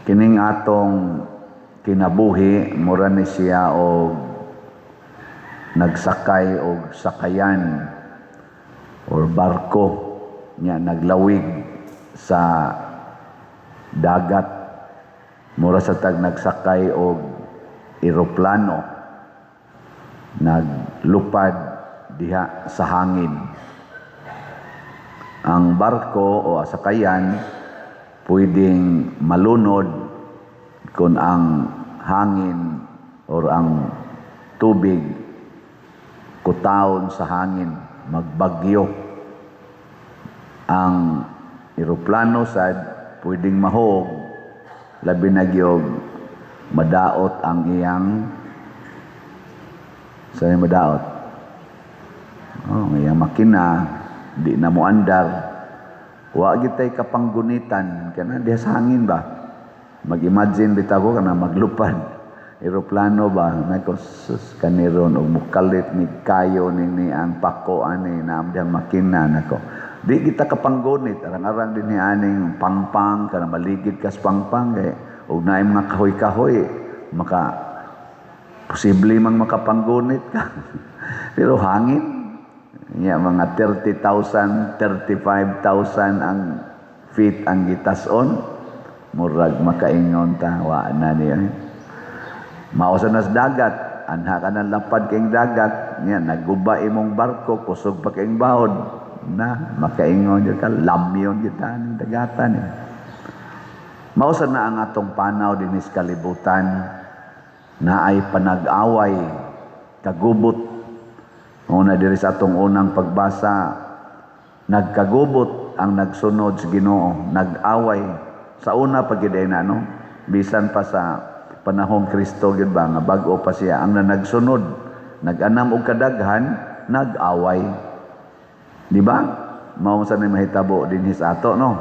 Kining atong kinabuhi, mura ni siya og nagsakay og sakayan or barko nya naglawig sa dagat. Mura sa tag nagsakay og eroplano, naglupad diha sa hangin. Ang barko o sakayan pwedeng malunod kung ang hangin or ang tubig kutaon sa hangin, magbagyo. Ang eroplano sad pwedeng mahog, labi na gyud madaot ang iyang sa madaot. Oh, ang iyang makina di na moandar. Wa gitay kapanggunitan kana diha sa hangin ba. Mag-imagine bitaw ko kana maglupad eroplano ba, nako sus, kaniron og mukalit ni kayo ni ang pako ani na dihang makina, nako. Di kita kapanggunit, arang-arang din ni aning pangpang kana maligid kas pangpang kay og naay mga kahoy-kahoy, maka posible mang makapanggunit ka. Pero hangin nya, mga 30,000, 35,000 ang feet ang gitason, murag makaingon ta, wa na niya. Mao sa nas dagat, anha ka ng lapad kayong dagat, nya naguba imong barko, kusog pa kayong bahod, na makaingon jud ka, lamyon kita ning dagatan eh. Mao sa na ang atong panaw dinhi sa kalibutan, na ay panag-away, kagubot. Una diri sa atong unang pagbasa, nagkagubot ang nagsunod sa Ginoo, nag-away. Sa una pa gyud na, no, bisan pa sa panahong Kristo gyud ba nga bag-o pa siya, ang nagsunod, nag-anam og kadaghan, nag-away. Di ba? Mao sa ni mahitabo dinhi sa ato, no.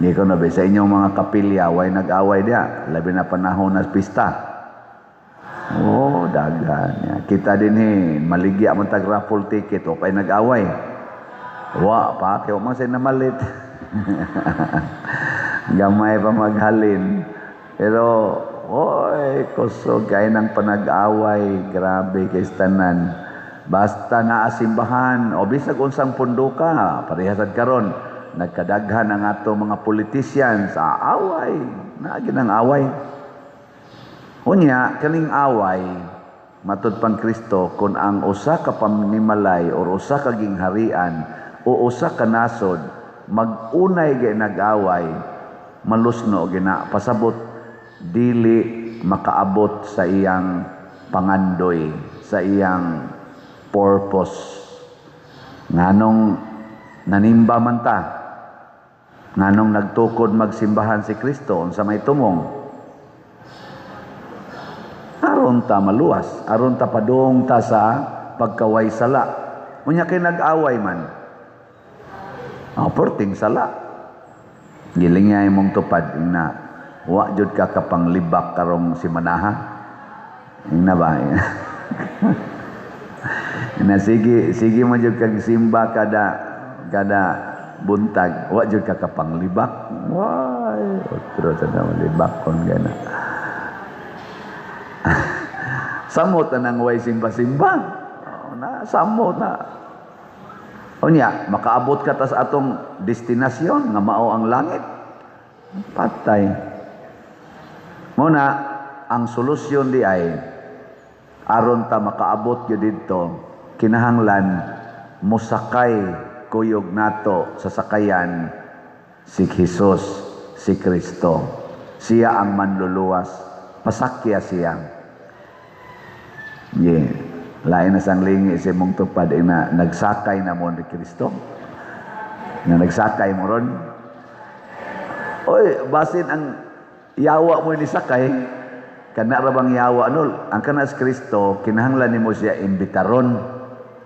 Di ko na ba sa inyong mga kapilya, way nag-away diha, labi na panahon na pista. Oh, daghan. Kita dinhi, maligya man tag raffle ticket o kay nag-away. Wa pa kay man say namalit. Gamay pa maghalin. Pero oy, kusog kay ng panag-away, grabe kay tanan. Basta naa simbahan o bisag unsang punduka, parehas sad karon nagkadaghan ang ato mga politician sa away, naa ang away. Unya, kaning away, matud pang Kristo, kung ang usa ka pamanimalay or usa ka gingharian o usa ka nasod mag-unay gay nag-away, malusno gina, pasabot dili makaabot sa iyang pangandoy, sa iyang purpose. Nganong nanimba man ta? Nganong nagtukod magsimbahan si Kristo? Unsa may tumong? Aron ta maluwas, aron ta padung ta sa pagkaway sala. Unya kay nag-away man. Ah, perting sala. Giling nga imong tupad na wa jud ka kapanglibak karong simanaha. Ingna ba? Na sige, sige mo jud kag simba kada kada buntag, wa jud ka kapanglibak. Why? Otro sa na libak kon gana. Samot na nang way simba-simba. Oh, na samot na. Unya, makaabot ka tas atong destinasyon nga mao ang langit. Patay. Muna, ang solusyon di ay aron ta makaabot gyud didto, kinahanglan mosakay kuyog nato sa sakayan si Jesus, si Kristo. Siya ang manluluwas. Pasakya siya. Yeah. Lain na sang lingi si mong tupad eh, na nagsakay na mo ni Kristo. Na nagsakay mo ron. Oy, basin ang yawa mo ni sakay, kana ra bang yawa no? Ang kana si Kristo, kinahanglan nimo siya imbitaron.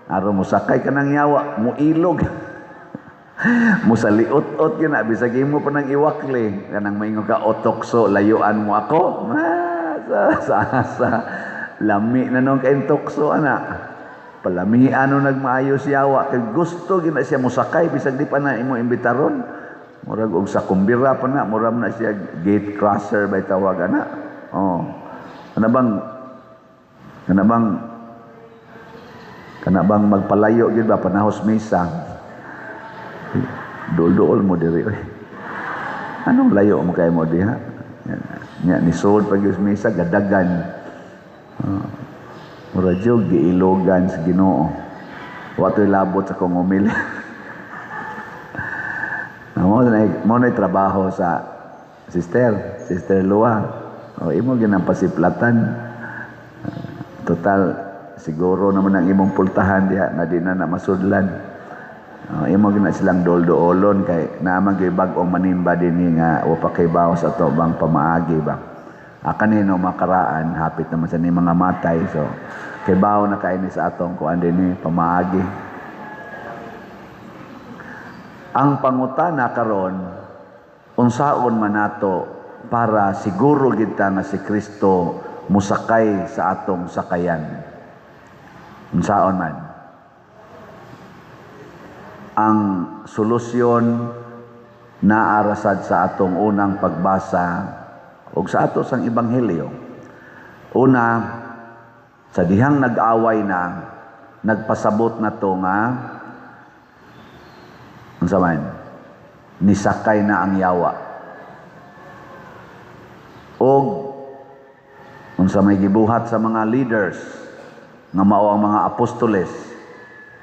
Aron mo sakay kanang yawa, mo ilog. Musaliot-ot yun na, bisag imo pa nang iwakli. Kanang maingon ka, "O tukso, layuan mo ako." Ah, sa lami na nung kayong tukso, ana. Palamian no nagmaayo siya wa. Kay gusto gina siya musakay, bisag di pa na imo imbitaron. Murag og sa kumbira pa na, murag na siya gate crasher bay tawag ana. Oh. Kana bang magpalayo gyud ba panahos misa. Duol-duol mo diri oy. Anong layo mo kay mo diha? Nya ni sud pag misa gadagan. Oh. Mura jud giilogan sa Ginoo. Wa to'y labot sa kong umili. Mo na trabaho sa sister, Sister Lua. O imo ginang pasiplatan. Total siguro naman ang imong pultahan diha nga di na na masudlan. O, imo gina silang dol-doolon kay naman gyud bag-ong manimba dinhi nga wa pa kay bawas ato bang pamaagi ba. Ah, kanino makaraan hapit naman sa ni mga matay, so kay bawo na kaini sa atong kuan dinhi pamaagi. Ang pangutana karon, unsaon man nato para siguro kita nga si Kristo musakay sa atong sakayan? Unsaon man? Ang solusyon naarasad sa atong unang pagbasa ug sa ato sang ebanghelyo. Una, sa dihang nag-away na, nagpasabot na to nga unsa man, nisakay na ang yawa. Og unsa may gibuhat sa mga leaders nga mao ang mga apostoles,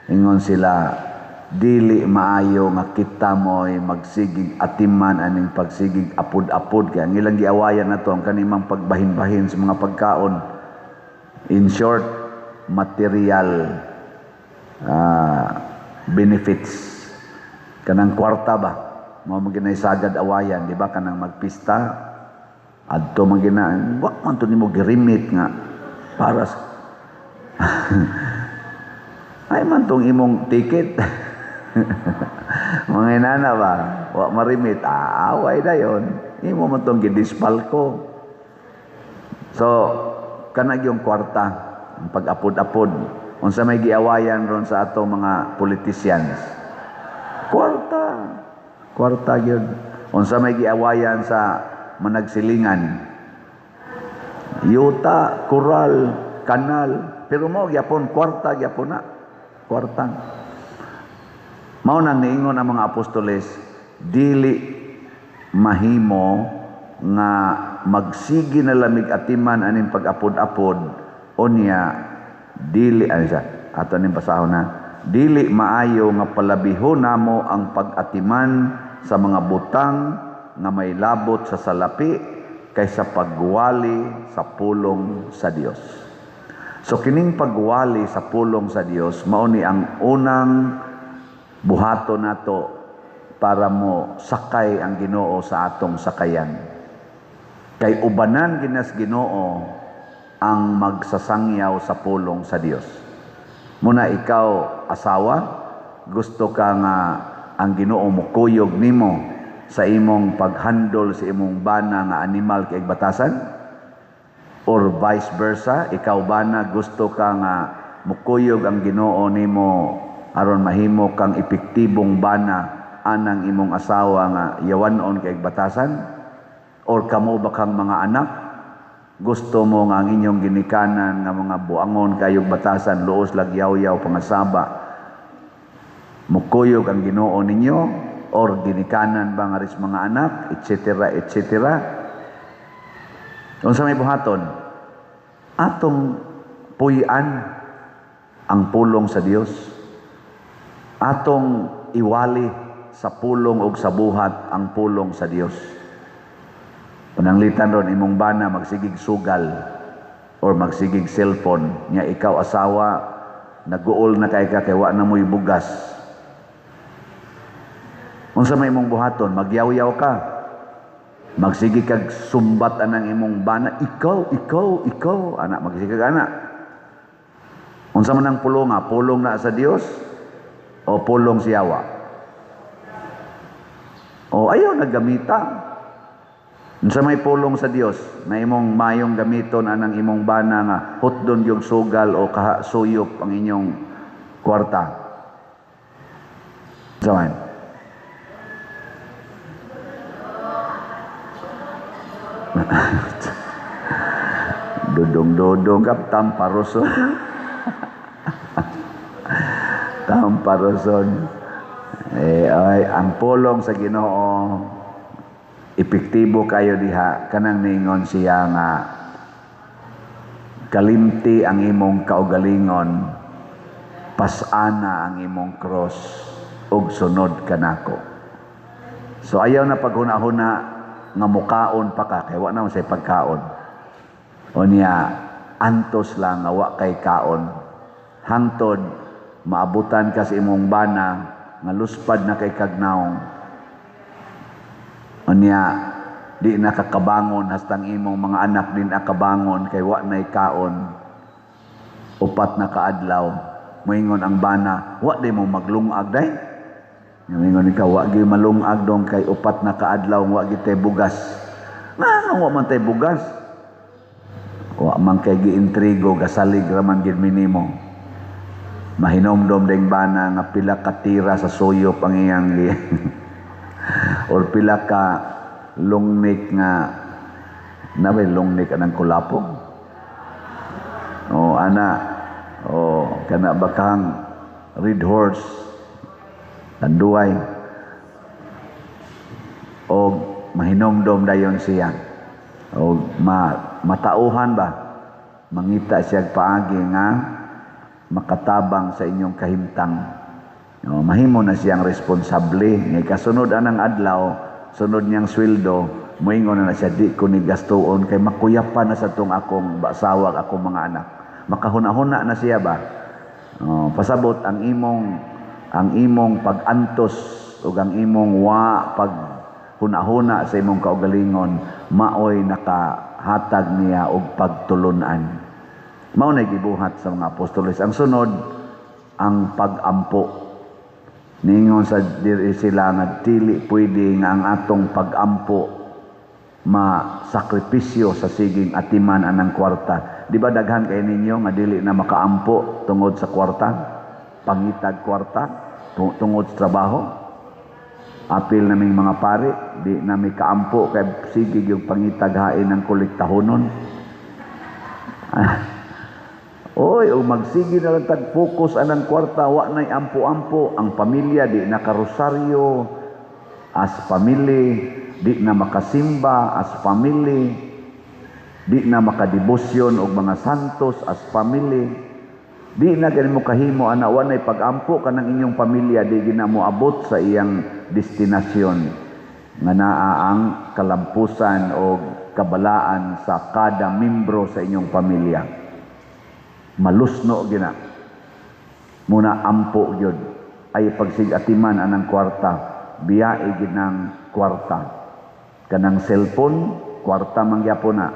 ingon sila, dili maayo nga kita mo'y magsigig atiman aning pagsigig apod-apod, kay ang ilang giawayan na to ang kanimang pagbahin-bahin sa mga pagkaon. In short, material benefits, kanang kwarta ba, mao man ginay sagad awayan, di ba? Kanang magpista adto man gina, wa man to nimo girimit nga para sa ay man tong imong ticket. Mga inana ba, wa marimit, aaway dayon. Imo man tong gidispalko. So kana yung kwarta, ang pag-apod-apod. Unsa may giawayan ron sa ato mga politicians? Kwarta. Kwarta gyud. Unsa may giawayan sa managsilingan? Yuta, kural, kanal, pero mao gyapon kwarta gyapon na. Kwarta. Mao nang niingon ang mga apostoles, dili mahimo nga magsigi na lamig atiman aning pag-apod-apod unya dili ano siya ato ning basahon na, dili maayo nga palabihon namo ang pag-atiman sa mga butang nga may labot sa salapi kaysa pagwali sa pulong sa Dios. So kining pagwali sa pulong sa Dios mao ni ang unang buhaton nato para mo sakay ang Ginoo sa atong sakayan. Kay ubanan ginas Ginoo ang magsasangyaw sa pulong sa Dios. Muna ikaw asawa, gusto ka nga ang Ginoo mokuyog nimo sa imong paghandol sa imong bana nga animal kay batasan? Or vice versa, ikaw bana, gusto ka nga mokuyog ang Ginoo nimo aron mahimo kang epektibong bana anang imong asawa nga yawanon kay batasan? Or kamo ba kang mga anak, gusto mo nga ang inyong ginikanan nga mga buangon kayog batasan, luos lagyaw-yaw pangasaba, mukuyog ang Ginoo ninyo? Or ginikanan ba nga ris mga anak, etc., etc.? Unsa may buhaton? Atong puy-an ang pulong sa Dios, atong iwali sa pulong og sa buhat ang pulong sa Dios. Pananglitan ron imong bana magsigig sugal or magsigig cellphone nya, ikaw asawa naguol na kay ka kay wa na mo'y bugas. Unsa may imong buhaton? Magyawyaw ka, magsige kag sumbat anang imong bana, "Ikaw, ikaw, ikaw," ana, magsige kag ana. Unsa man ang pulong nga? Pulong na sa Dios o pulong siyawa? O ayaw naggamita. Unsa may pulong sa Dios na imong mayong gamiton anang imong bana nga hutdon yung sugal o kaha suyop ang inyong kwarta? Unsa man? Dudong-dudong kap tamparoson. Tamparoson. Eh, ay, ang pulong sa Ginoo epektibo kayo diha, kanang ningon siya nga kalimti ang imong kaugalingon, pasana ang imong cross ug sunod kanako. So ayaw na paghuna-huna nga mukaon pa ka kay wa na man say pagkaon. Unya antos lang nga wa kay kaon hangtod maabutan ka sa imong bana nga luspad na kay kagnaong. Unya di na kakabangon hastang imong mga anak din akabangon kay wa nay kaon 4 na kaadlaw. Moingon ang bana, "Wa di mo maglungag day?" Moingon ikaw, "Wa gyud malungag dong kay 4 na kaadlaw wa gyud tay bugas." Ngano wa man tay bugas? Wa man kay giintrigo, gasalig ra man gyud minimo. Mahinomdom ding bana nga pila ka tira sa suyop ang iyang or pila ka lungnik nga nabay lungnik anang kulapong. O ana, o kana bakang red horse tanduay, o mahinomdom dayon siya o matauhan ba, mangita siya paagi nga makatabang sa inyong kahimtang. O, mahimo na siyang responsable ngay kasunod anang adlaw, sunod niyang sweldo, moingon na siya, "Di ko ni gastuon kay makuyapan na sa tong akong basawag, akong mga anak." Makahuna-huna na siya ba. O, pasabot ang imong pag-antos ug ang imong wa pag huna-huna sa imong kaugalingon maoy nakahatag niya og pagtulunan. Mao na gibuhat sa mga apostoles. Ang sunod, ang pag-ampo. Ningon sa diri sila nga dili pwede nga ang atong pag-ampo masakripisyo sa siging atiman anang kwarta. Di ba daghan kay ninyo nga dili na makaampo tungod sa kwarta? Pangitag kwarta tungod sa trabaho? Apil naming mga pare, di nami kaampo kay sige yung pangitag hain ng kolektahonon. Oy, o magsige na lang tag focus anang kwarta, wa nay ampo-ampo, ang pamilya di nakarosaryo as family, di na makasimba as family, di na makadebosyon og mga santos as family, di na gani mo kahimo ana, wa nay pag-ampo kanang inyong pamilya, di gina mo abot sa iyang destinasyon nga naa ang kalampusan o kabalaan sa kada membro sa inyong pamilya. Malusno gina. Muna ampo gyud ay pagsigatiman anang kwarta, biyae gid ng kwarta. Kanang cellphone, kwarta man gyapon na.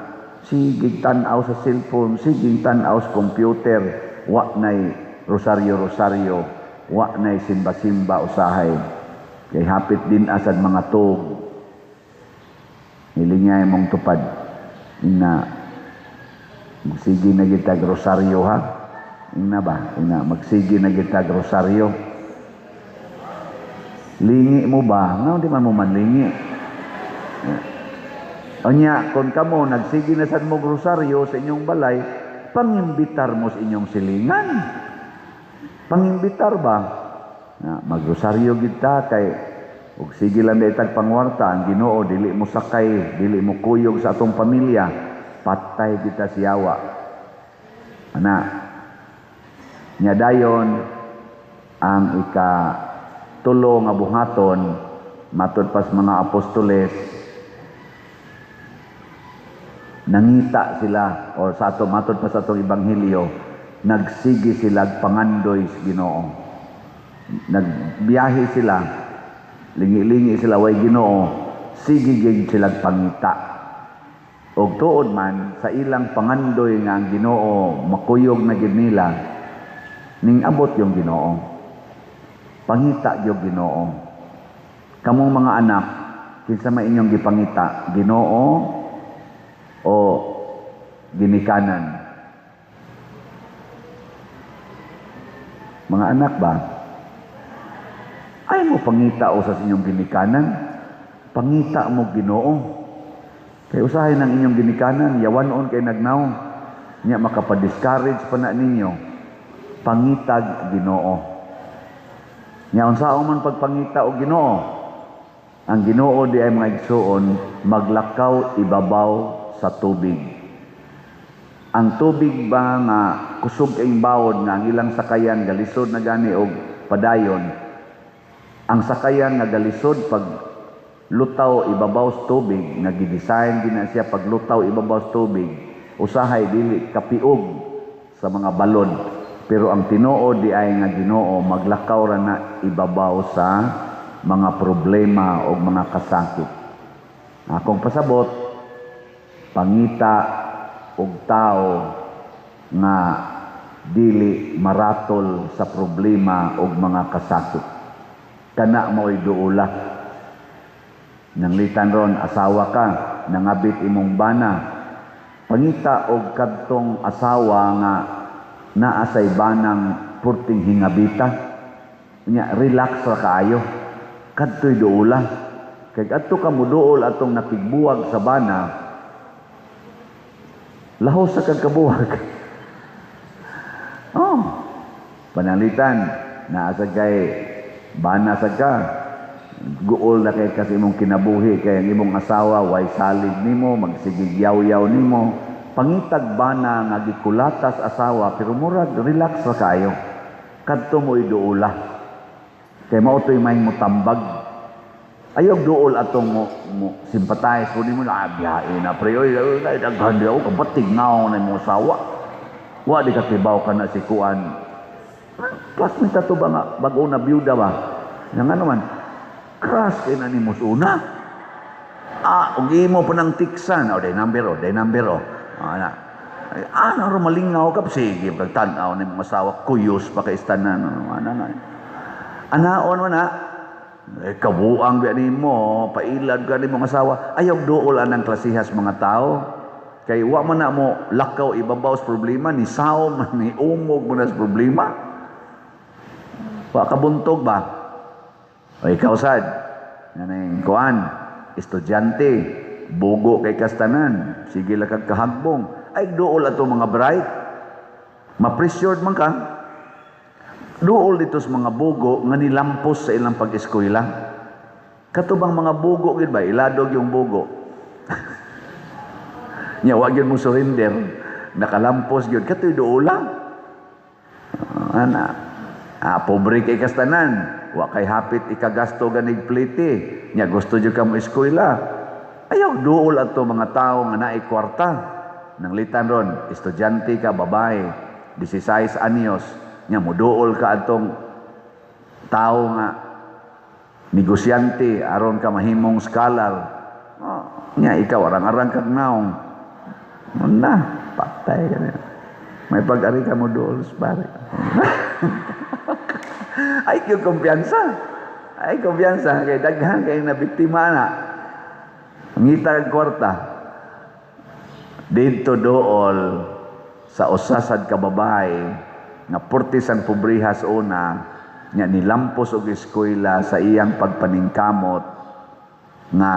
Sige tan-aw sa cellphone, sige tan-aw sa computer, wa nay rosaryo-rosaryo, wa nay simba-simba usahay. Kay hapit din asad mga tug. Hilingay mong tupad. Ina, magsige na gitag rosaryo ha. Ina ba? Ina, magsige na gitag rosaryo. Lingi mo ba? Nga, di man mo manlingi. Onya, kung kamo nagsige na sad mo rosaryo sa inyong balay, pangimbitar mo sa inyong silingan. Pangimbitar ba? Na, magrosaryo kita kay ug sige lang itag pangwarta ang Ginoo, dili mo sakay, dili mo kuyog sa atong pamilya, patay kita siyawa. Ana nya dayon ang ika tulo nga buhaton matud pas mga apostoles, nangita sila or sa ato matud pa sa atong ebanghelyo, nagsige sila pangandoy sa Ginoo. Nagbiyahe sila, lingi-lingi sila way Ginoo, sige gyud sila pangita. Og tuod man sa ilang pangandoy nga ang Ginoo makuyog na gid nila, ning abot yung Ginoo. Pangita gyud Ginoo. Kamong mga anak, kinsa may inyong gipangita, Ginoo o ginikanan? Mga anak ba? Ay mo pangita o sa inyong ginikanan? Pangita mo Ginoo. Kay usahay ng inyong ginikanan, yawanon kay nagnaw. Nya makapa-discourage pa na ninyo. Pangitag Ginoo. Nya unsaon man pagpangita og Ginoo? Ang Ginoo di ay, mga igsuon, maglakaw ibabaw sa tubig. Ang tubig ba nga kusog kayong bawod nga ang ilang sakayan galisod na gani og padayon. Ang sakayan nga galisod pag lutaw ibabaw sa tubig, nga gidesign gina siya pag lutaw ibabaw sa tubig, usahay dili kapiog sa mga balod. Pero ang tinuod di ay nga Ginoo maglakaw ra na ibabaw sa mga problema o mga kasakit. Akong pasabot, pangita og tao nga dili maratol sa problema og mga kasakit. Kana mao'y duula. Nanglitan ron, asawa ka, nangabit imong bana. Pangita og kadtong asawa nga naa say banang purting hingabita. Nya relax ra kaayo. Kadto'y duula. Kay adto ka muduol atong nakigbuwag sa bana, lahos sa kag kabuwag. Oh, pananglitan, naa sa kay bana sa ka, guol na kay kasi imong kinabuhi kay ang imong asawa way salig nimo, magsigig yaw-yaw nimo. Pangitag bana nga gikulatas asawa pero murag relax ra kaayo. Kadto mo iduula. Kay mao to'y may mutambag. Ayaw duol atong mo sympathize ko nimo na, ah, biyahe na pre, oy, oy, daghan di ako kabatig ngaw na imong asawa. Wa di ka kibaw ka na si kuan. Classmate ato ba nga bag-o na byuda ba? Nga ano man, crush kay na nimo una. Ah, ug imo pa nang tiksan. O, day number, o, day number, o. Ah, na. Ay, ah, naro malingaw ka. Sige, pagtanaw ni mong asawa, kuyos pa kay istanan. Ano, ano, ano. Anaon mo na. Eh, kabuang biya nimo, pailad ka ni mong asawa. Ayaw duol anang klasihas mga tao. Kay wa man na mo lakaw ibabaw sa problema, ni sao man, ni umog mo na sa problema. Wa kabuntog ba? O ikaw sad, nganing kuan, estudyante, bugo kay kastanan, sige lang kag kahagbong. Ay duol ato mga bright. Ma-pressured man ka. Duol dito sa mga bugo nga nilampos sa ilang pag-eskwela. Katubang mga bugo gid ba, iladog yung bugo. Nya wa gyud mo surrender, nakalampos gyud katoy duola. Ah, ana. Ah, pobre kay kastanan, wa kay hapit ikagasto ganig plite. Nya gusto jud ka mo eskwela. Ayaw duol ato mga tao nga naay kwarta. Nanglitan ron, estudyante ka, babae, 16 anyos, nya moduol ka atong tao nga negosyante aron ka mahimong scholar. Oh, nya ikaw arang-arang kag naong. Na, patay ka na. May pag-ari ka mo duol, pare. Ay, yung kumpiyansa. Ay, kumpiyansa. Kay daghan kay na biktima na. Ngita ang kwarta. Dito dool sa usasad ka babae nga purtis ang pobrehas una nya nilampos og eskwela sa iyang pagpaningkamot nga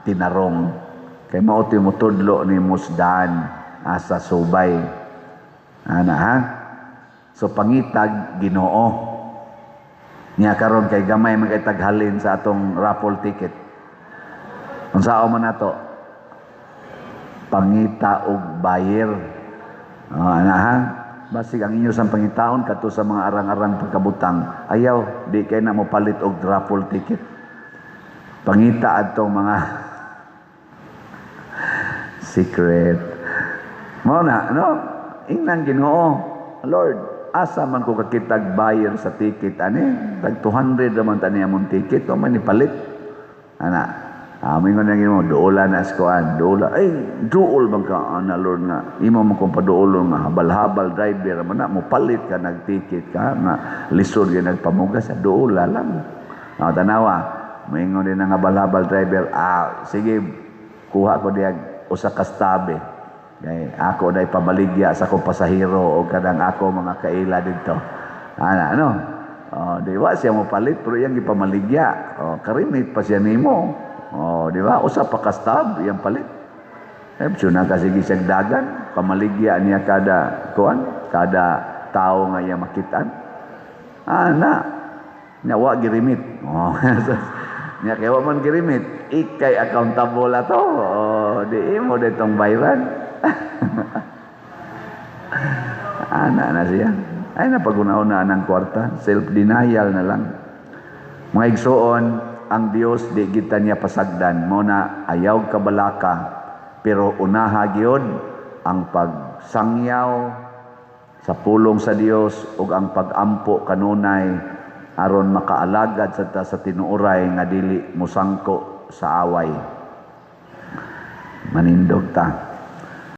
tinarong kay mao ti motudlo ni Musdan asa subay ana ha. So pangitag Ginoo. Nya karon kay gamay man kay taghalin sa atong raffle ticket, unsao man nato? Pangita og buyer. Oh, ana ha. Basig ang inyo sang pangitaon kadto sa mga arang-arang pagkabutang. Ayaw, di kay na mo palit og raffle ticket. Pangita adtong mga secret. Mao na, no? Ingnan Ginoo. Lord, asa man ko kakitag buyer sa ticket ani? Tag 200 naman tani among ticket, o man ni palit. Ana, amin ko na Ginoo, duola na askuan, duola. Ay, duol bang ka, ana Lord nga. Imo man kong paduolon nga habal-habal driver man na mo palit ka nagticket ka nga lisod gyud nagpamugas sa duola lang. Ah, tanawa, moingon din ang habal-habal driver, ah, sige, kuha ko diya usa ka stabe. Kay ako na ipabaligya sa akong pasahero o kanang ako mga kaila dito. Ana, ano? Oh, di ba siya mo palit pero iyang gipamaligya. Oh, karimit pa siya nimo. Oh, di ba? Usa pa ka stab iyang palit. Eh, na kasi siyang dagan, pamaligya niya kada kuan, kada tao nga iya makitaan. Ah, na. Nya wa girimit. Oh. Nya kay wa man girimit, ikay accountable ato. Oh, di imo ditong bayran. Ana na siya. Ay na pag-una-una ng kwarta, self-denial na lang. Mga igsuon, ang Dios di kita niya pasagdan. Mo na ayaw kabalaka, pero unaha gyud ang pagsangyaw sa pulong sa Dios ug ang pagampo kanunay aron makaalagad sa ta sa tinuoray nga dili mosangko sa away. Manindog ta.